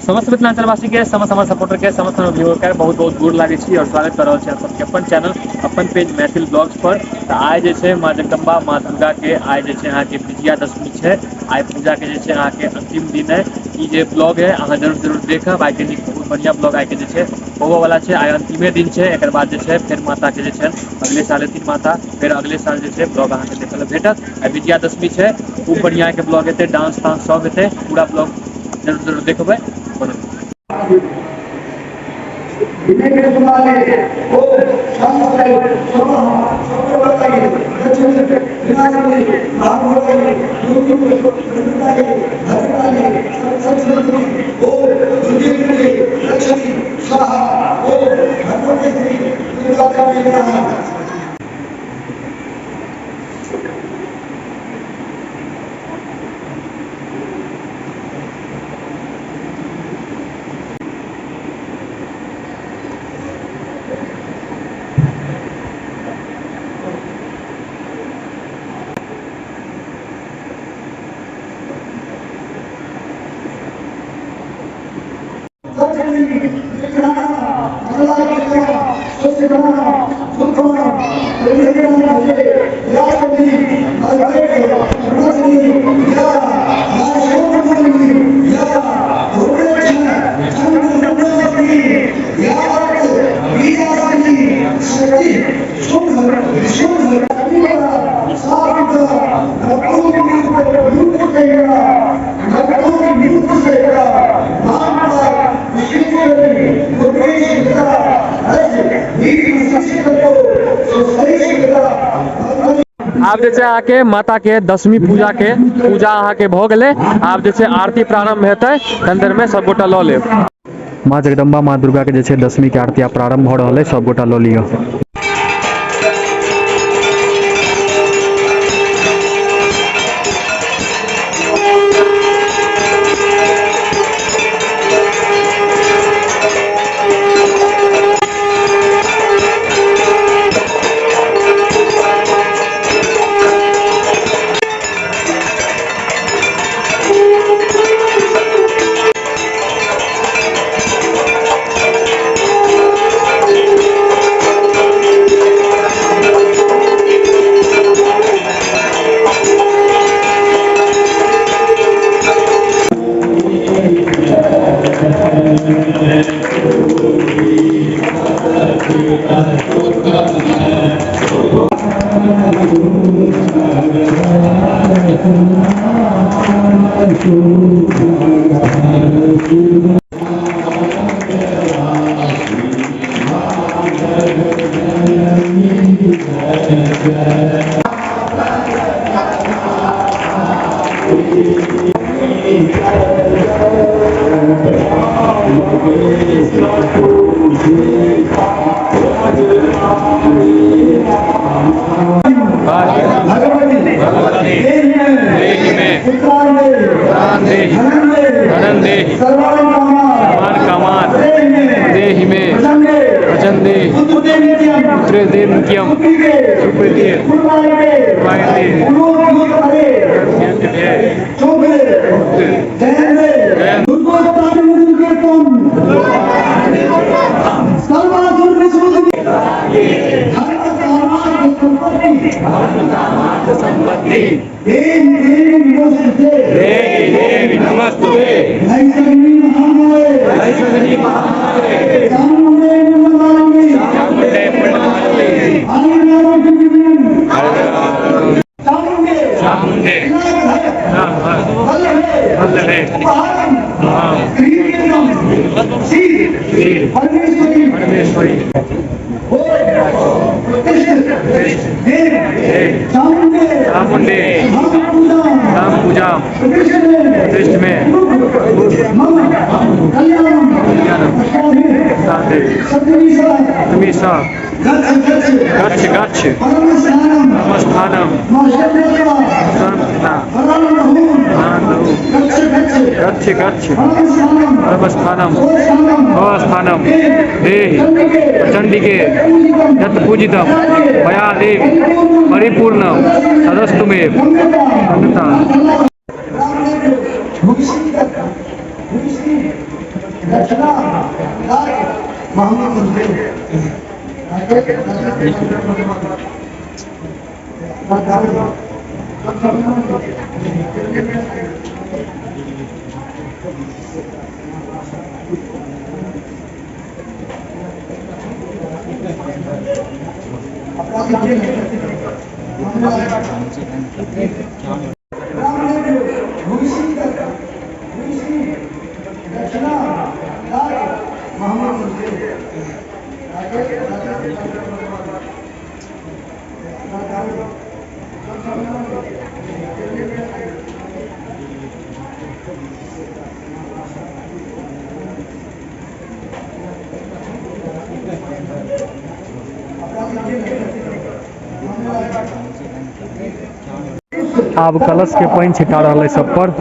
समस्त मिथिलांचलवासी के, समस्त हमर सपोर्टर के, समस्त हमर व्यूअर के बहुत बहुत गोर लागै छी और स्वागत कर रहल छी आप सबके अपन चैनल अपन पेज मैथिल ब्लॉग्स पर। तऽ आइ जे छै माँ जगदम्बा माँ दुर्गा के आइ जे छै अहाँके विजयादशमी छै। आइ पूजा के जे छै अहाँके अंतिम दिन है। ई जे ब्लॉग है अहाँ जरूर जरूर देखब। आइ के नीक बहुत बढ़िया ब्लॉग आइ के जे छै होबऽ वाला छै। आइ अंतिमे दिन छै, एकर बाद जे छै फेर माता के जे छै अगले साल एथिन माता, फेर अगले साल जे छै ब्लॉग अहाँके देखऽ लए भेटत। आइ विजयादशमी छै, खूब बढ़िया के ब्लॉग हेतै, डांस तांस सब हेतै, पूरा ब्लॉग जरूर जरूर देखबै। आब जे छै अहाँके माता के दशमी पूजा के पूजा अहाँके भऽ गेलै। आब जे छै आरती प्रारंभ हेतै, तनि देर में सब गोटा लऽ लेब। माँ जगदम्बा माँ दुर्गा के जे छै दशमी के आरती आब प्रारंभ भऽ रहल है, सब गोटा लऽ लिअ। गच्छ गच्छ परमस्थानम गच्छ गच्छ परमस्थानम भवस्थानम देहि प्रचण्डिके यत् पूजितं मया देवी परिपूर्णं तदस्तु मे। आब कलश के पानि छिटा रहल है सब पर।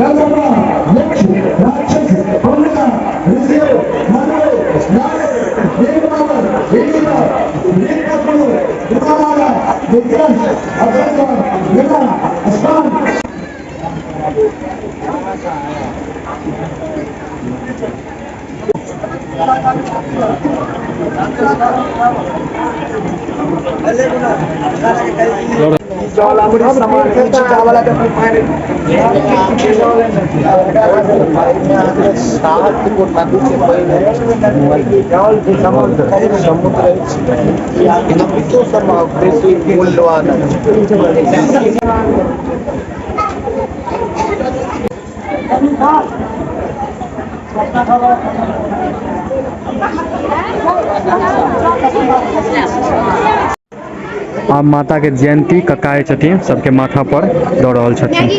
आब माता के जयंती कक्का जे छथिन सबके माथा पर दऽ रहल छथिन।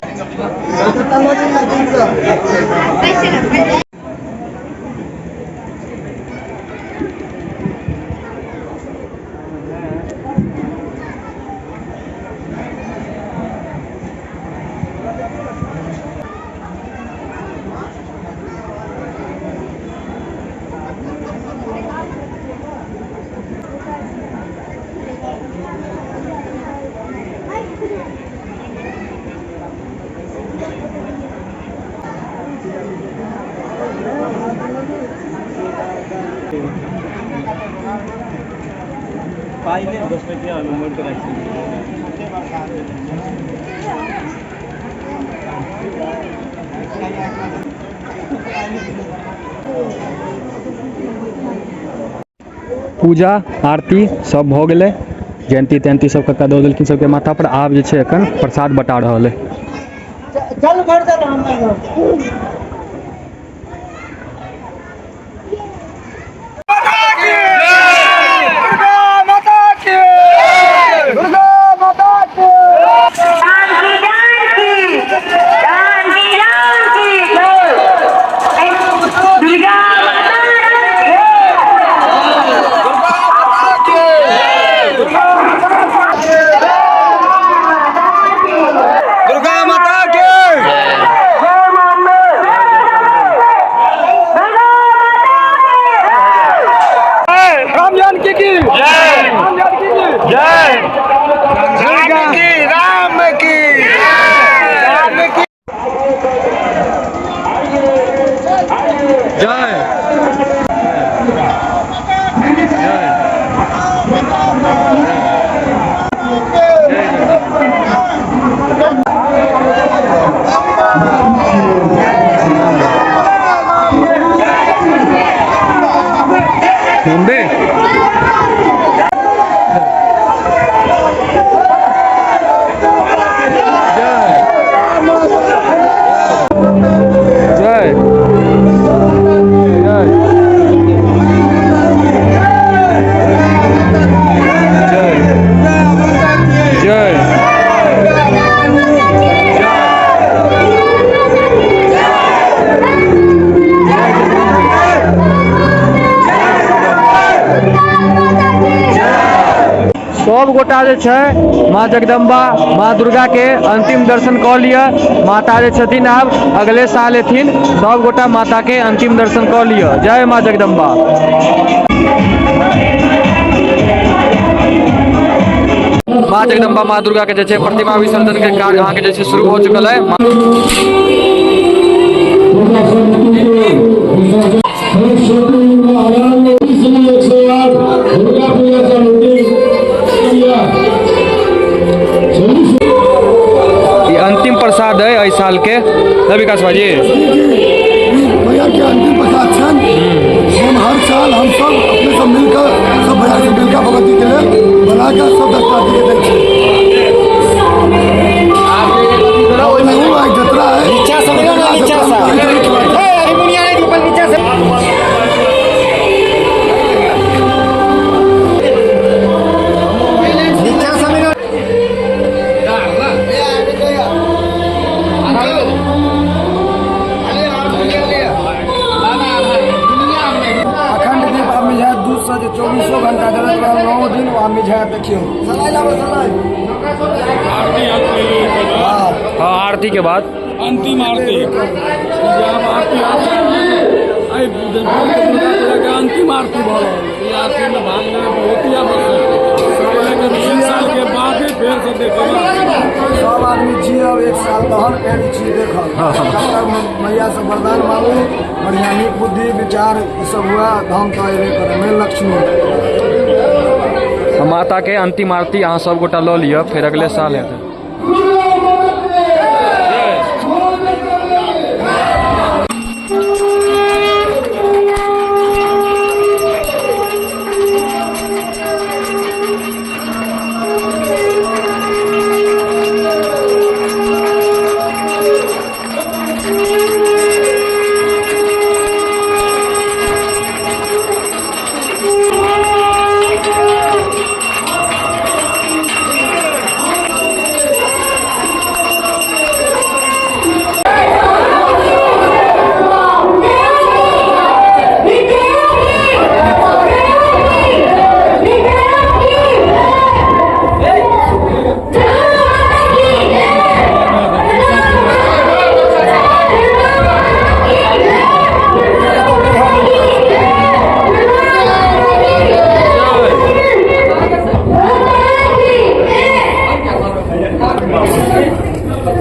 पूजा आरती सब भऽ गेलै, जयंती तयंती सब कक्का दऽ देलखिन सबके माथा पर। आब जे छै एखन प्रसाद बटा रहल है। दुर्गा माता के राम जानकी की जय, राम जानकी की जय, राम की, राम की, राम की जय। मुंबे जय जय जय जय। सब गोटा जे छै माँ जगदम्बा माँ दुर्गा के अंतिम दर्शन कऽ लिअ। माता जे छथिन आब अगले साल एथिन, सब गोटा माता के अंतिम दर्शन कऽ लिअ। जय माँ जगदम्बा। माँ जगदम्बा माँ दुर्गा के जे छै प्रतिमा विसर्जन के कार्य अहाँके जे छै शुरू हो चुकल है। विकास भाजी? जी, भैया के अंतिम प्रसाद छनि। हम हर साल हम सब अपने सब मिलकर, सब भैया सब मिलकर भगवती के लेल बनाकर सब दर्शनार्थी के दै छी। ओहिमे एक जतरा है। नीचा से मिलो ना, नीचा से। ए, अभी मुनिया नहीं, ऊपर नीचा से। नीचा से मिलो। अखंड दीप आब मिझायत दूधसँ, जे 24 घंटा जरत रहल 9 दिन, ओ आब मिझायत। देखियौ, सलाई लाबो, सलाई। हाँ, आरती के बाद। अंतिम आरती जे आब आरती आइ दुर्गा पूजा के अंतिम आरती भऽ रहल है। ई आरती में भाग लेना बहुत ही आवश्यक है। एक साल के बाद ही फेर से देखेगा। सब आदमी जियब एक साल, तहन फेर ई चीज देखब। तब तक मैया से वरदान मांगू, बढ़िया नीक बुद्धि विचार ई सब हुआ। धाम तऽ अयबे करे मेन लक्ष्मी। माता के अंतिम आरती अहाँ सब गोटा लऽ लिअ, फेर अगले साल हेतै।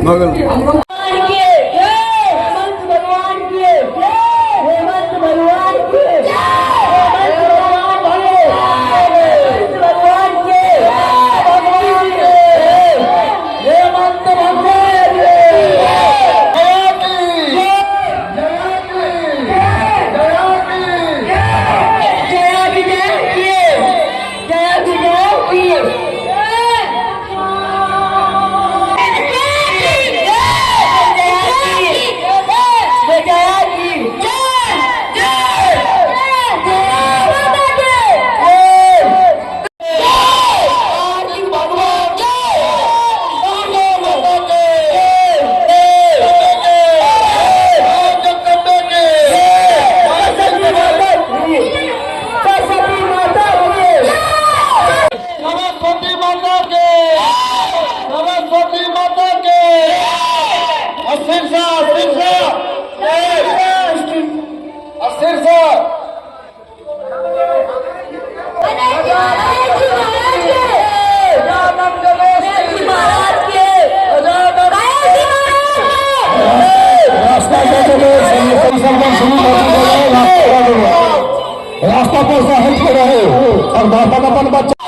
भगवान के हेमंत, भगवान के हेमंत, भगवान के हेमंत, भगवान के हेमंत, भगवान के भगवान के हेमंत, भगवान के। जया विजय किए, जया विजय किए। जया की जय जय जय। भगवान जय माता के सरस्वती माता की। सरस्वती माता के, सरस्वती माता के। शीर्षा, शीर्षा, शीर्षा। महाराज के। रास्ता रास्ता पर से हट के रहे और माता अपन बच्चा।